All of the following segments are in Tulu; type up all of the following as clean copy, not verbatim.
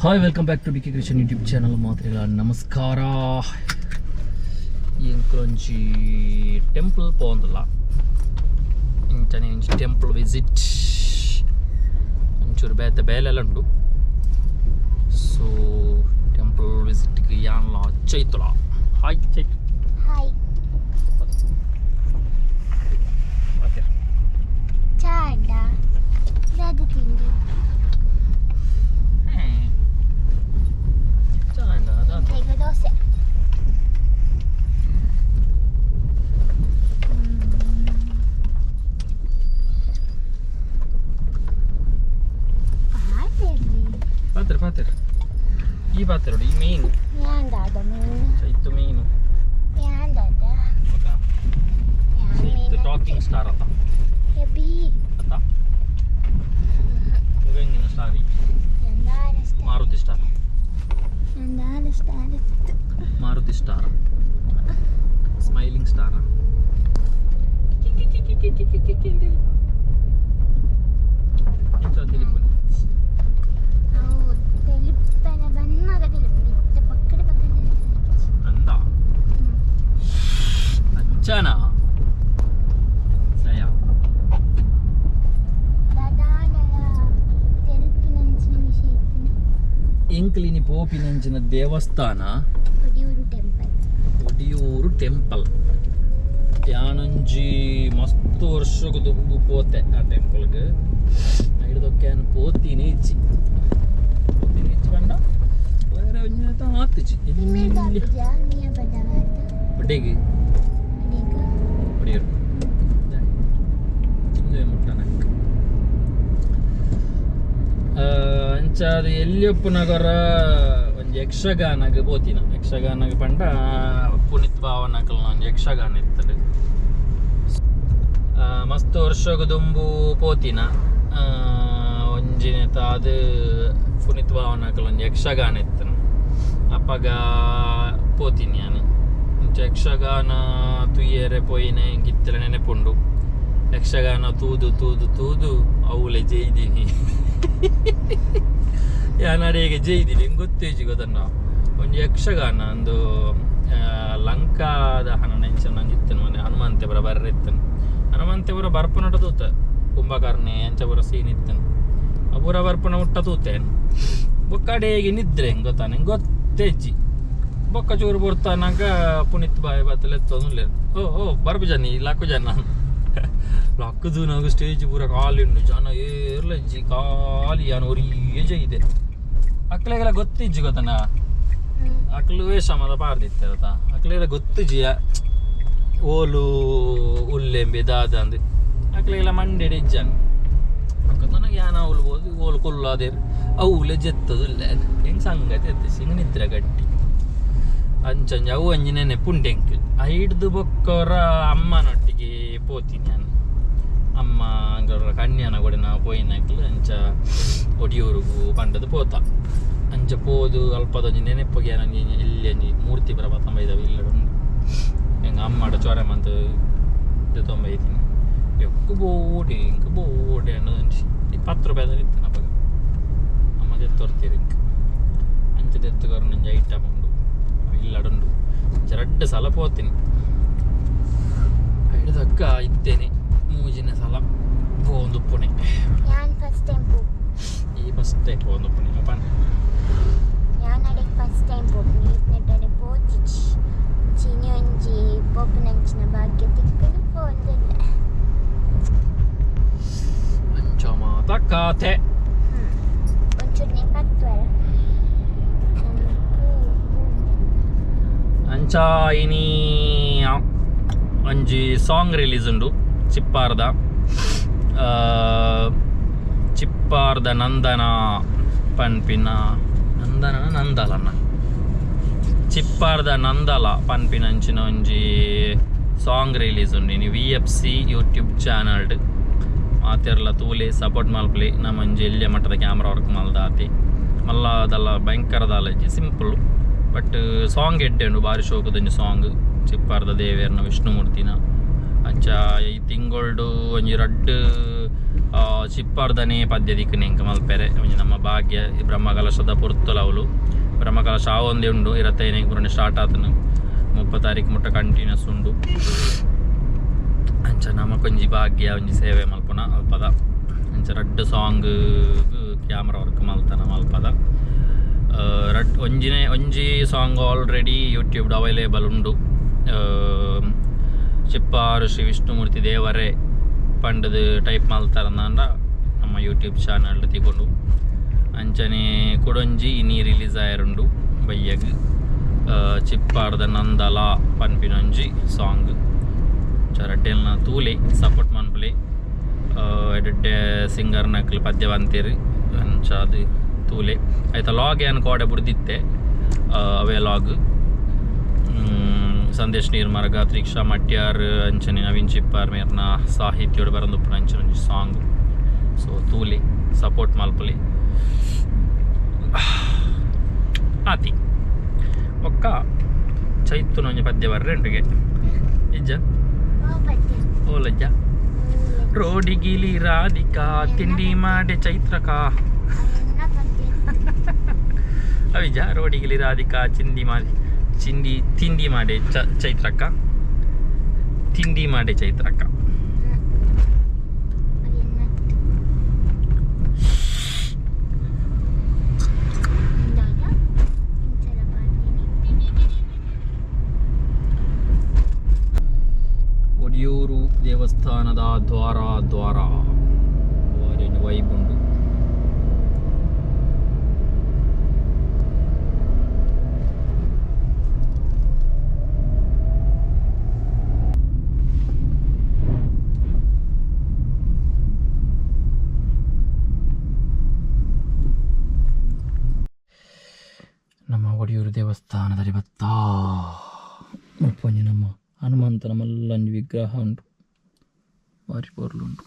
Hi, welcome back to B K Krishan YouTube channel. ಮಾತ್ರೆಗಳ ನಮಸ್ಕಾರ. ಎಂಕುಲೊಂಜಿ ಟೆಂಪಲ್ ಪೋಂದುಲ್ಲ, ಇಂಚನೆ ಒಂಜಿ ಟೆಂಪಲ್ ವಿಸಿಟ್. ಒಂಚೂರು ಬೇತೆ ಬೇಲೆಲ್ಲ ಉಂಡು. ಸೊ ಟೆಂಪಲ್ ವಿಸಿಟ್ಗೆ ಯಾನ್ಲ ಚೈತುಲ. ಹಾಯ್ ಚೈತು. ಹಾಯ್. ಮತ್ತೆ ಚಾಂಡ ದಾದ ತಿಂಡಿ? ಚಾಂಡ. ಈಗ ದೋಸೆ. ಪಾತೆರ್ಲಿ. ಪಾತ್ರೆ ಪಾತ್ರೆ, ಈ ಪಾತ್ರೆ ನೋಡಿ, ಈ ಮೀನು. ಯಾಂದಾದ ಮೀನು? ಚೈತು ಮೀನು. ಯಾಂದಾದ? ಗೊತ್ತಾ? ಚೈತು ಟಾಕಿಂಗ್ ಸ್ಟಾರ್ ಅಂತ. ಬಿ. ಅತ್ತ ಮುಗಂಗಿನ ಸ್ಟಾರ್. ಎಂದಾದ ಸ್ಟಾರ್? ಮಾರುತಿ ಸ್ಟಾರ್. ಎಂದಾದ star? Maruti star, smiling star. ಎಂಚ ತೆಲಿಪುನಿ? ಅವು ತೆಲಿಪ್ಪನ ಬನ್ನಾಗ ತೆಲಿಪ್ಪು ಇತ್ತೆ ಪಕ್ಕಡೆ ಪಕ್ಕಡೆ. ಅಂದ ಅಂಚನ ಸಯ. ದಾದಾಂಡಲ ತೆಲುಪಿನಂಚಿನ ವಿಷಯ ಇತ್ತಿನ. ಎಂಕ್ಲಿನಿ ಪೋಪಿನಂಚಿನ ದೇವಸ್ಥಾನ? ಒಡಿಯೂರು ಟೆಂಪಲ್. ಒಡಿಯೂರು ಟೆಂಪಲ್. ಯಾನೊಂಜಿ ಮಸ್ತ್ ವರ್ಷಗ್ ದುಂಬು ಪೋತೆ ಆ ಟೆಂಪಲ್ಗ್. ಐಡ್ದೊಕ್ಕೆ ಯಾನ್ ಪೋತೀನಿ ಇಜ್ಜಿ. ಪೋತೀನಿ ಇಜ್ಜಿ ಪಂಡ ಬೇರೆ ಒಂಜಿ ಆತಿಜಿ. ಇಮೇಲ್ ಬಾಪುಜ ನೀಯ ಬದವಾತ. ಒಡ್ಡೆಗೆ. ಅಡೇಗ. ಒಡಿಯೂರು ಇಂದುವೆ ಮುಟ್ಟನಕ್. ಅಂಚ ಅದು ಎಲ್ಲಿಯೊಪ್ಪುನಗರ ಒಂಜಿ ಯಕ್ಷಗಾನಗ್ ಪೋತಿನ. ಯಕ್ಷಗಾನಗ್ ಪಂಡ ಪುನೀತ್ ಭಾವನಕಲ್ನ ಒಂಜಿ ಯಕ್ಷಗಾನ ಇತ್ತದು. ಮಸ್ತ್ ವರ್ಷಗ್ ದುಂಬು ಪೋತಿನ. ಒಂಜಿನೆತ ಅದು ಪುನೀತ್ ಭಾವನಕಲ್ ಒಂಜಿ ಯಕ್ಷಗಾನ ಇತ್ತನು, ಅಪಗ ಪೋತೀನಿ ಯಾನ್. ಅಂಚ ಯಕ್ಷಗಾನ ತೂಯೆರೆ ಪೋಯಿನ ಎಂಕ್ ಇತ್ತೆಲ ನೆನೆಪುಂಡು. ಯಕ್ಷಗಾನ ತೂದು ತೂದು ತೂದು ಅವುಲೆ ಜೈದೀನಿ ಯಾನ್. ಅಡೆಗೆ ಜೈದಿನಿ, ಎಂಕ್ ಗೊತ್ತೇಜಿ ಗೊತ್ತನ್ನ. ಒಂಜಿ ಯಕ್ಷಗಾನ ಅಂದು ಲಂಕಾದ ಹನ ನೆಂಚಿನ ಒಂಜಿ ಇತ್ತನು. ಮೊನ್ನೆ ಹನುಮಂತೆಪುರ ಬರ್ರೆ ಇತ್ತನು. ಹನುಮಂತೆಪುರ ಬರ್ಪುನಟ ತೂತ, ಕುಂಭಕರ್ಣೆ ಅಂಚ ಪೂರ ಸೀನ್ ಇತ್ತನು. ಆ ಪೂರ ಬರ್ಪುನ ಮುಟ್ಟ ತೂತೇನು. ಬೊಕ್ಕ ಅಡೆಗೆ ನಿದ್ರೆ ಹೆಂಗ್ ಗೊತ್ತಾ, ನಂಗೆ ಗೊತ್ತೇಜ್ಜಿ. ಬೊಕ್ಕ ಚೂರು ಬೊರ್ತಾನಾಗ ಪುನೀತ್ ಬಾಯ್ ಬತ್ತಲೆ ಎತ್ತೊಂದುಲ್ಲೆರ್. ಓ ಓ ಬರ್ಪು ಜನ ಲಕ್ಕು ಜನ ಲಕ್ಕುದು ನಾಗ ಸ್ಟೇಜ್ ಪೂರ ಖಾಲಿ ಉಂಡು, ಜನ ಏರ್ಲ ಇಜ್ಜಿ, ಖಾಲಿ. ಯಾನ್ ಒರಿಯೇ ಜೈದೆ. ಅಕ್ಲೆಗೆಲ್ಲ ಗೊತ್ತಿಜ್ಜಿ ಗೊತ್ತನ. ಅಕ್ಲು ವೇಷ ಮದ ಪಾರ್ದಿತ್ತಾರತ. ಅಕ್ಲೆಗೆಲ್ಲ ಗೊತ್ತಿಜ್ಜಿ ಓಲು ಉಲ್ಲೆಂಬೆ ದಾದ ಅಂದ್. ಅಕ್ಲೆಗೆಲ್ಲ ಮಂಡೆಡ್ ಇಜ್ಜಾನ್ ಅಕ್ಕ ಯಾನ ಅವ್ಲು ಬೋದು ಓಲು ಕುಲ್ಲಾದೇರು ಅವುಲೆ ಜೆತ್ತದುಲ್ಲ. ಹೆಂಗ್ ಸಂಗತಿ ಎತ್ತ ಸಿಂಗ್ ನಿದ್ರೆ ಗಟ್ಟಿ. ಅಂಚಂಜಿ ಅವು ಒಂಜಿ ನೆನೆಪುಂಡು ಎಂಕ್. ಐಡ್ದು ಬೊಕ್ಕೊರ ಅಮ್ಮನೊಟ್ಟಿಗೆ ಪೋತೀನಿ ನಾನು. ಅಮ್ಮ ಅಂಗರ ಕನ್ಯಾನ ಕೂಡ ನಾವು ಪೋಯಿನಕ್ಲು. ಅಂಚ ಒಡಿಯೂರುಗು ಪಂಡದು ಪೋತ. ಅಂಚ ಪೋದು ಅಲ್ಪದೊಂಜಿ ನೆನೆಪುಗೆ ಒಂಜಿ ಇಲ್ಲಿ ಒಂಜಿ ಮೂರ್ತಿ ಪೂರ ಪತ್ತೊಂಬೈದವು ಇಲ್ಲಡ್ ಉಂಡು. ಎಂಕ್ ಅಮ್ಮಡ ಚೊರೆ ಮಂತ್ ದೆತೊಂಬೈದಿನಿ. ಎಕ್ಕು ಬೋಡೆ, ಎಂಕ್ ಬೋಡೆ ಅಂಡ ಒಂಜಿ ಈ 10 ರೂಪಾಯಿ ಇತ್ತು ಅಪಗ. ಅಮ್ಮ ದೆತ್ತೊರ್ತೀರಿ ಎಂಕ್. ಅಂಚ ದೆತ್ತು ಕೊರ್ನ ಒಂಜಿ ಐಟಮ್ ಉಂಡು, ಇಲ್ಲಡುಂಡು. ಅಂಚ ರಡ್ಡ್ ಸಲ ಪೋತೀನಿ. ಐಡ್ದಕ್ಕ ಇತ್ತೇನೆ ಮೂಜಿನ ಸಲ ಪೋಂದುಪ್ಪುನೆ. ಯಾನ್ ಫಸ್ಟ್ ಟೈಮ್ ಪೋಪು. ಈ ಫಸ್ಟ್ ಟೈಮ್ ಪೋಂದುಪ್ಪುನೆ ಅಪನ್. ಯಾನ್ ಅಡೆಗ್ ಫಸ್ಟ್ ಟೈಮ್ ಪೋಪುನಿ. ಇತ್ನೆಟಡೆ ಪೋತಿಜಿ. ಚೀನಿ ಒಂಜಿ ಪೋಪುನಂಚಿನ ಭಾಗ್ಯ ತಿಕ್ಕುದು, ಪೋಂದಿಲ್ಲ. ಅಂಚ ಮಾತ ಕಾತೆ. ಒಂಚೂರು ನೆನಪಾಗ್ತವರ. ಅಂಚ ಇನಿ ಒಂಜಿ ಸಾಂಗ್ ರಿಲೀಸ್ ಉಂಡು ಚಿಪ್ಪಾರ್ದ, ಚಿಪ್ಪಾರ್ದ ನಂದನ ಪನ್ಪಿನ, ನಂದನ ನಂದಲನ, ಚಿಪ್ಪಾರ್ದ ನಂದಲ ಪನ್ಪಿನಂಚಿನ ಒಂಜಿ ಸಾಂಗ್ ರಿಲೀಸ್ ಉಂಡು ಇನಿ ವಿ ಎಫ್ ಸಿ ಯೂಟ್ಯೂಬ್ ಚಾನಲ್ಡ್. ಮಾತೆರ್ಲ ತೂಲೆ, ಸಪೋರ್ಟ್ ಮಲ್ಪಲಿ. ನಮ್ಮ ಒಂಜಿ ಎಲ್ಯ ಮಟ್ಟದ ಕ್ಯಾಮ್ರಾ ವರ್ಕ್ ಮಲ್ದಾತಿ. ಮಲ್ಲ ಅದಲ್ಲ, ಭಯಂಕರದಾಲ ಸಿಂಪಲ್, ಬಟ್ ಸಾಂಗ್ ಎಡ್ಡೆ ಉಂಡು. ಬಾರಿ ಶೋಕುದೊಂಜಿ ಸಾಂಗ್, ಚಿಪ್ಪಾರ್ದ ದೇವೆರ್ನ ವಿಷ್ಣುಮೂರ್ತಿನ. ಅಂಚ ಈ ತಿಂಗೊಳ್ಡು ಒಂಜಿ ರಡ್ಡ್ ಚಿಪ್ಪಾರ್ದನೆ ಪದ್ಯ ದಿಕ್ಕನೆ ಎಂಕ ಮಲ್ಪೆರೆ ಒಂಜಿ ನಮ್ಮ ಭಾಗ್ಯ ಬ್ರಹ್ಮಕಲಶದ ಪೊರ್ತುಲವುಲು ಬ್ರಹ್ಮಕಲಶ ಆವೊಂದೇ ಉಂಡು 25 ಪೂರ ಸ್ಟಾರ್ಟ್ ಆತನು 30 ತಾರೀಕು ಮುಟ್ಟ ಕಂಟಿನ್ಯೂಸ್ ಉಂಡು ಅಂಚ ನಮಕೊಂಜಿ ಭಾಗ್ಯ ಒಂಜಿ ಸೇವೆ ಮಲ್ಪುನ ಅಲ್ಪದ ಅಂಚ ರಡ್ಡ್ ಸಾಂಗ್ ಕ್ಯಾಮ್ರಾ ವರ್ಕ್ ಮಲ್ತನ ಮಲ್ಪದ ರಡ್ ಒಂಜಿನೇ ಒಂಜಿ ಸಾಂಗ್ ಆಲ್ರೆಡಿ ಯೂಟ್ಯೂಬ್ ಅವೈಲೇಬಲ್ ಉಂಡು ಚಿಪ್ಪಾರು ಶ್ರೀ ವಿಷ್ಣುಮೂರ್ತಿ ದೇವರೇ ಪಂಡದು ಟೈಪ್ ಮಲ್ತಾರಂದ ನಮ್ಮ ಯೂಟ್ಯೂಬ್ ಚಾನಲ್ ತಿಕೊಂಡು ಅಂಚನೆ ಕುಡೊಂಜಿ ಇನಿ ರಿಲೀಸ್ ಆಯರುಂಡು ಬಯ್ಯಗ್ ಚಿಪ್ಪಾರ್ದ ನಂದಲ ಪನ್ಪಿನೊಂಜಿ ಸಾಂಗ್ ಚರಡ್ಡೆಲ್ನ ತೂಲೆ ಸಪೋರ್ಟ್ ಮನ್ಪುಲೆ ಎಡ್ಡೆ ಸಿಂಗರ್ ನಕ್ಲು ಪದ್ಯ ಬಂತೀರಿ ಅಂಚ ಅದು ತೂಲೆ ಆಯ್ತಾ ಲಾಗ್ ಏನು ಕೋಡೆ ಬುಡ್ದಿತ್ತೆ ಅವೇ ಲಾಗ್ ಸಂದೇಶ್ ನೀರ್ಮಾರ್ಗ ತ್ರೀಕ್ಷಾ ಮಟ್ಯಾರ್ ಅಂಚನೆ ನವೀನ್ ಚಿಪ್ಪಾರ್ ಮೇರ್ನ ಸಾಹಿತ್ಯೋಡು ಬರಂದುಪ್ಪುನ ಅಂಚನೆ ಒಂಜಿ ಸಾಂಗ್ ಸೊ ತೂಲೆ ಸಪೋರ್ಟ್ ಮಲ್ಪುಲೆ ಆತಿ ಒಕ್ಕ ಚೈತುನ ಒಂಜಿ ಪದ್ಯ ಬರ್ರೆ ಉಂಟುಗೆ ಇಜ್ಜ ಓ ಲಜ್ಜ ರೋಡಿಗಿಲಿ ರಾಧಿಕಾ ತಿಂಡಿ ಮಾಡೆ ಚೈತ್ರಕ ಅವಿಜ ರೋಡಿಗಿಲಿ ರಾಧಿಕಾ ಚಿಂದಿ ಮಾಡಿ ಚಿಂಡಿ ತಿಂಡಿ ಮಾಡೆ ಚೈತ್ರಕ್ಕ ತಿಂಡಿ ಮಾಡೆ ಚೈತ್ರಕ್ಕ ಒಡಿಯೂರು ದೇವಸ್ಥಾನದ ದ್ವಾರ ದ್ವಾರ ವೈಬ್ ಉಂಟು ನಮ್ಮ ಒಡಿಯೂರು ದೇವಸ್ಥಾನದಲ್ಲಿ ಬತ್ತಾ ಮುಲ್ಪೊಂಜಿ ನಮ್ಮ ಹನುಮಂತನ ಮಲ್ಲಂಜಿ ವಿಗ್ರಹ ಉಂಟು ಬಾರಿ ಪೊರ್ಲುಂಟು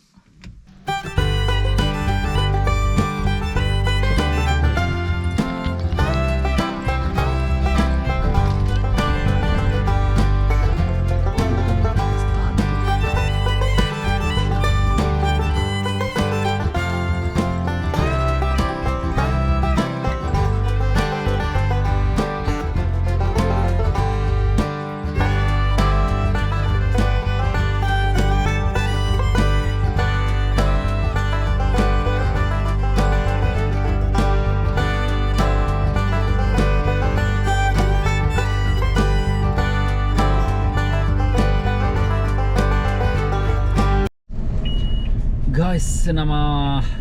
ಗಾಯ್ಸ್ ನಮ್ಮ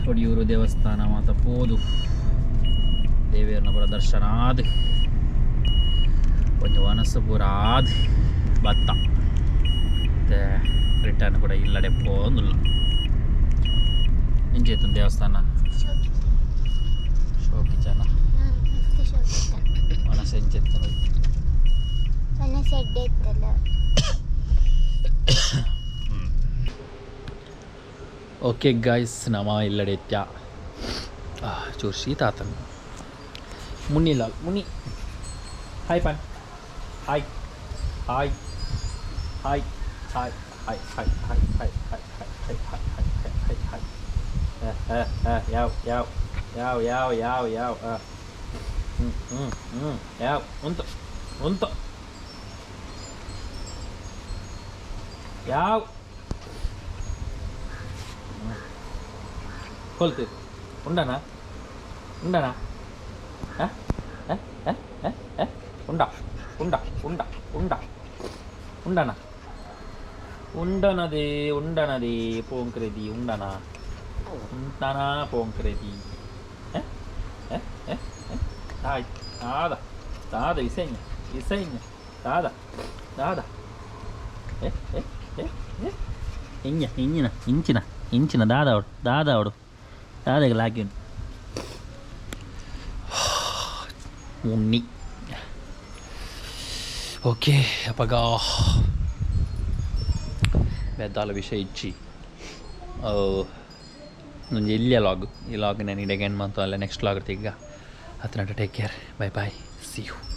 ಒಡಿಯೂರು ದೇವಸ್ಥಾನ ಮಾತ ಪೋದು ದೇವಿಯರ್ನ ಪೂರ ದರ್ಶನ ಆದ್ ಒಂಜಿ ವನಸು ಪೂರ ಆದ್ ಬತ್ತ ಮತ್ತೆ ರಿಟರ್ನ್ ಕೂಡ ಇಲ್ಲಡೆ ಪೋಂದುಲ್ಲ ಇಂಚೇತನ ದೇವಸ್ಥಾನ ಶೋಕಿ ಜನ ವನಸು ಎಂಚೆತ್ತನ ವನಸು ಎಡ್ಡೆ ಇತ್ತಲ್ಲ ಓಕೆ ಗಾಯ್ಸ್ ನಮ್ಮ ಇಲ್ಲಡೆ ಚೂರು ಶೀತ ಆತನು ಮುನ್ನಿಲಾಲ್ ಮುನ್ನಿ ಹಾಯ್ ಪಾನ್ hi hi hi hi hi hi hi hi hi hi hi hi hi hi hi hi ಯಾವ ಯಾವ ಯಾವ ಯಾವ ಯಾವ ಯಾವ ಹ್ಞೂ ಹ್ಞೂ ಹ್ಞೂ ಯಾವ ಉಂಟು ಉಂಟು ಯಾವ ಕೊಲ್ತೀರಿ ಉಂಡನಾ ಉಂಡನಾ ಉಂಡ ಉಂಡ ಉಂಡ ಉಂಡ ಉಂಡನ ಉಂಡನದೇ ಉಂಡನದೇ ಪೋಂಕ್ರೆದಿ ಉಂಡನ ಉಂಡನ ಪೋಂಕ್ರೆದಿ ಆಯ್ತು ದಾದ ದಾದ ಇಸೆಂಗ ಇಸೆಂಗ ದಾದ ದಾದ ಇಂಜ ಇಂಜಿನ ಇಂಚಿನ ಇಂಚಿನ ದಾದ ಅವಡು ದಾದ ಅವಡು ದಾದಗೆ ಲಾಗಿ ಉಣ್ಣಿ ಓಕೆ ಅಪಗ ಬೆದ್ದಾಲ ವಿಷಯ ಇಚ್ಚಿ ಒಂಜಿ ಎಲ್ಲಿಯ ಲಾಗ್ ಈ ಲಾಗ್ ನಾನು ಇಡಗೇನು ಮಂತು ಅಲ್ಲ ನೆಕ್ಸ್ಟ್ ಲಾಗ್ ಈಗ ಹತ್ತು take care bye bye see you.